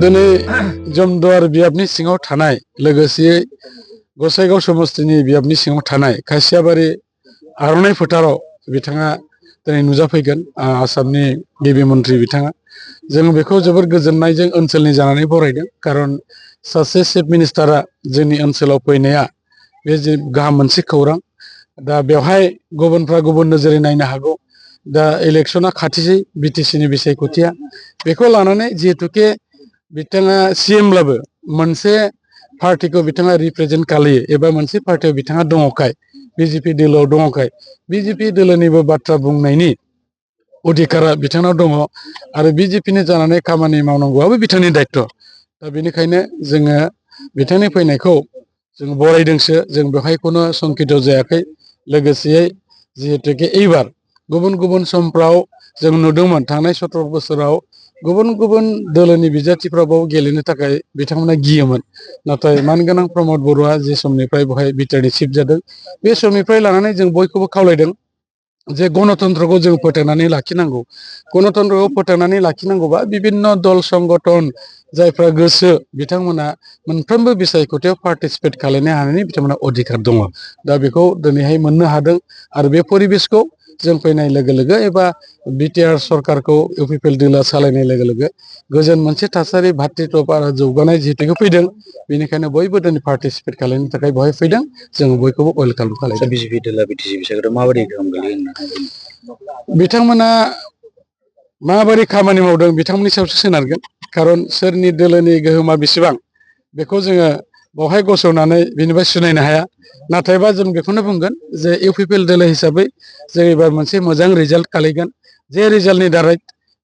दिनै जमदुवार बियाबनि सिङाव थानाय लोगोसेयै गसाइगाव समस्तिनि बियाबनि सिङाव थानाय खासियाबारि आर'नाइ फोथाराव बिथाङा दिनै नुजाफैगोन आसामनि गिबि मन्थ्रि बिथाङा जों बेखौ जोबोर गोजोननायजों ओनसोलनि जानानै बरायदों खारन सासे चिफ मिनिस्टारा जोंनि ओनसोलाव फैनाया बे गाहाम मोनसे खौरां दा बेवहाय गुबुनफ्रा गुबुन नोजोरै नायनो हागौ दा इलेक्शना खाथिसै बिटिसिनि बिसायख'थिया बेखौ लानानै जिहेतुके बिथाङा सिएमब्लाबो मोनसे पार्टिखौ बिथाङा रिप्रेजेन्ट खालायो एबा मोनसे पार्टियाव बिथाङा दङखाय बिजेपि दोलोआव दङखाय बिजेपि दोलोनिबो बाथ्रा बुंनायनि अधिकारा बिथांनाव दङ आरो बिजेपिनि जानानै खामानि मावनांगौआबो बिथांनि दायित्व दा बेनिखायनो जोङो बिथांनि फैनायखौ जों बरायदोंसो जों बेवहाय खुनु संकित जायाखै लोगोसेयै जिहेतुके एबार गुबुन गुबुन समफ्राव जों नुदोंमोन थांनाय 17 बोसोराव गुबुन गुबुन दोलोनि बिजाथिफ्राबो गेलेनो थाखाय बिथांमोना गियोमोन नाथाय मानगोनां प्रमद बर'आ जे समनिफ्राय बेवहाय बिटिआरनि चिफ जादों बे समनिफ्राय लानानै जों बयखौबो खावलायदों जे गणतन्त्रखौ जों फोथांनानै लाखिनांगौ गणतन्त्रखौ फोथांनानै लाखिनांगौबा बिभिन्न दल संगठन जायफ्रा गोसो बिथांमोना मोनफ्रोमबो बिसायख'थियाव पार्टिसिपेट खालामनो हानायनि बिथांमोना अधिकार दङ दा बेखौ दिनैहाय मोननो हादों आरो बे परिबेसखौ जों फैनाय लोगो लोगो एबा बिटिआर सरकारखौ इउपिपिएल दोलोआ सालायनाय लोगो लोगो गोजोन मोनसे थासारि भातृत्व आरो जौगानाय जिहेतुके फैदों बेनिखायनो बयबो दिनै पार्टिसिपेट खालामनो थाखाय बेवहाय फैदों जों बयखौबो वेलकाम खालामदों बिजेपि दोलोआ बिटिसि बिसायख'थियाव माबायदि गोहोम गोलैयो बिथांमोना माबोरै खामानि मावदों बिथांमोननि सायावसो सोनारगोन खारन सोरनि दोलोनि गोहोमा बेसेबां बेखौ जोङो बावहाय गसंनानै बेनिफ्राय सिनायनो हाया नाथायबा जों बेखौनो बुंगोन जे इउपिपिएल दोलो हिसाबै जों एबार मोनसे मोजां रिजाल्ट खालामगोन जे रिजाल्टनि दारै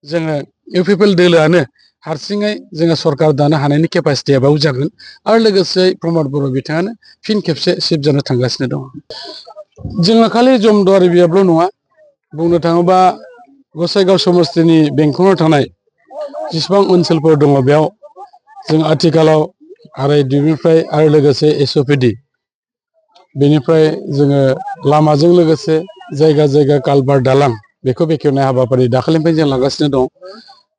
जोङो इउपिपिएल दोलोआनो हारसिङै जोङो सरकार दानो हानायनि केपासिटिया बाव जागोन आरो लोगोसे प्रमद बर' बिथाङानो फिन खेबसे चिफ जानो थांगासिनो दङ जोङो खालि जमदुवार बियाबल' नङा बुंनो थाङोबा गसाइगाव समस्तिनि बेंखनाव थानाय जेसेबां ओनसोलफोर दङ बेयाव जों आथिखालाव आराय दिगनिफ्राय आरो लोगोसे एसअपिडि बेनिफ्राय जोङो लामाजों लोगोसे जायगा जायगा कालभार दालां बेखौ बेखेवनाय हाबाफारि दाखालिनिफ्राय जों लागासिनो दं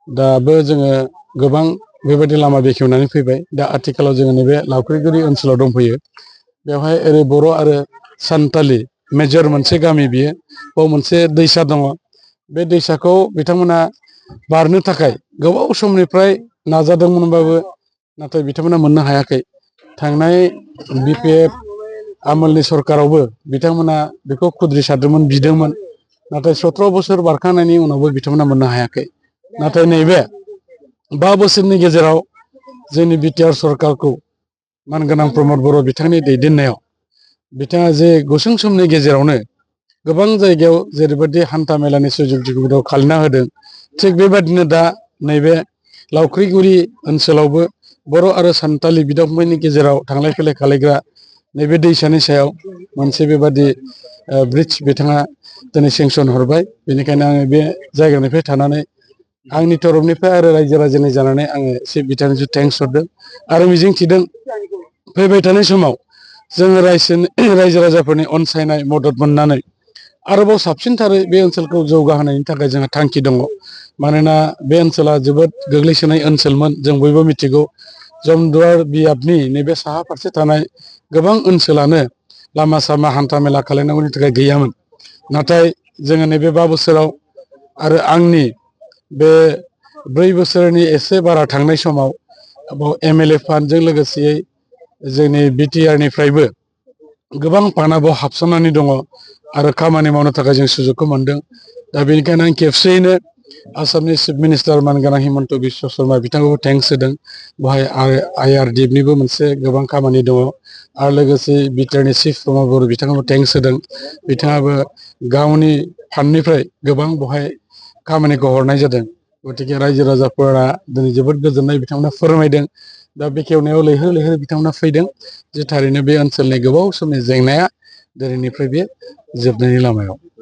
दाबो जोङो गोबां बेबायदि लामा बेखेवनानै फैबाय दा आथिखालाव जोङो नैबे लावख्रिगुरि ओनसोलाव दंफैयो बेवहाय ओरै बर' आरो सान्थालि मेजर मोनसे गामि बियो बाव मोनसे दैसा दङ बे दैसाखौ बिथांमोना बारनो थाखाय गोबाव समनिफ्राय नाजादोंमोनबाबो नाथाय बिथांमोना मोननो हायाखै थांनाय बिपिएफ आमोलनि सरकारावबो बिथांमोना बेखौ खुद्रिसारदोंमोन बिदोंमोन नाथाय 17 बोसोर बारखांनायनि उनावबो बिथांमोना मोननो हायाखै नाथाय नैबे 5 बोसोरनि गेजेराव जोंनि बिटिआर सरकारखौ मानगोनां प्रमद बर' बिथांनि दैदेननायाव बिथाङा जे गुसुं समनि गेजेरावनो गोबां जायगायाव जेरैबायदि हान्था मेलानि सुजुग सुबिदाखौ खालामना होदों थिग बेबादिनो दा नैबे लावख्रिगुरि ओनसोलावबो बर' आरो सान्थालि बिदा फंबायनि गेजेराव थांलाय फैलाय खालामग्रा नैबे दैसानि सायाव मोनसे बेबादि ब्रिज बिथाङा दिनै सेंसन हरबाय बेनिखायनो आङो बे जायगानिफ्राय थानानै आंनि तरफनिफ्राय आरो रायजो राजानि जानानै आङो एसे बिथांनिसिम थेंक्स हरदों आरो मिजिंथिदों फैबाय थानाय समाव जोङो रायजो राजाफोरनि अनसायनाय मदद मोननानै आरोबाव साबसिनथारै बे ओनसोलखौ जौगाहोनायनि थाखाय जोंहा थांखि दङ मानोना बे ओनसोला जोबोद गोग्लैसोनाय ओनसोलमोन जों बयबो मिथिगौ जमदुवार बियाबनि नैबे साहा फारसे थानाय गोबां ओनसोलानो लामा सामा हान्था मेला खालामनांगौनि थाखाय गैयामोन नाथाय जोङो नैबे 5 बोसोराव आरो आंनि बे 4 बोसोरनि एसे बारा थांनाय समाव एमएलए फान्डजों लोगोसेयै जोंनि बिटिआरनिफ्रायबो गोबां फान्डआ बाव हाबसननानै दङ आरो खामानि मावनो थाखाय जों सुजुगखौ मोनदों दा बेनिखायनो आं खेबसेयैनो आसामनि चिफ मिनिस्टार मानगोनां हिमन्त बिश्व शर्मा बिथांखौबो थेंक्स होदों बेवहाय आइआरडिएफनिबो मोनसे गोबां खामानि दङ आरो लोगोसे बिटिआरनि चिफ प्रमद बर' बिथांखौबो थेंक्स होदों बिथाङाबो गावनि फान्डनिफ्राय गोबां बेवहाय खामानिखौ हरनाय जादों गतिके रायजो राजाफोरा दिनै जोबोद गोजोननाय बिथांमोना फोरमायदों दा बेखेवनायाव लैहोर लैहोर बिथांमोना फैदों जे थारैनो बे ओनसोलनि गोबाव समनि जेंनाया दिनैनिफ्राय बे जोबनायनि लामायाव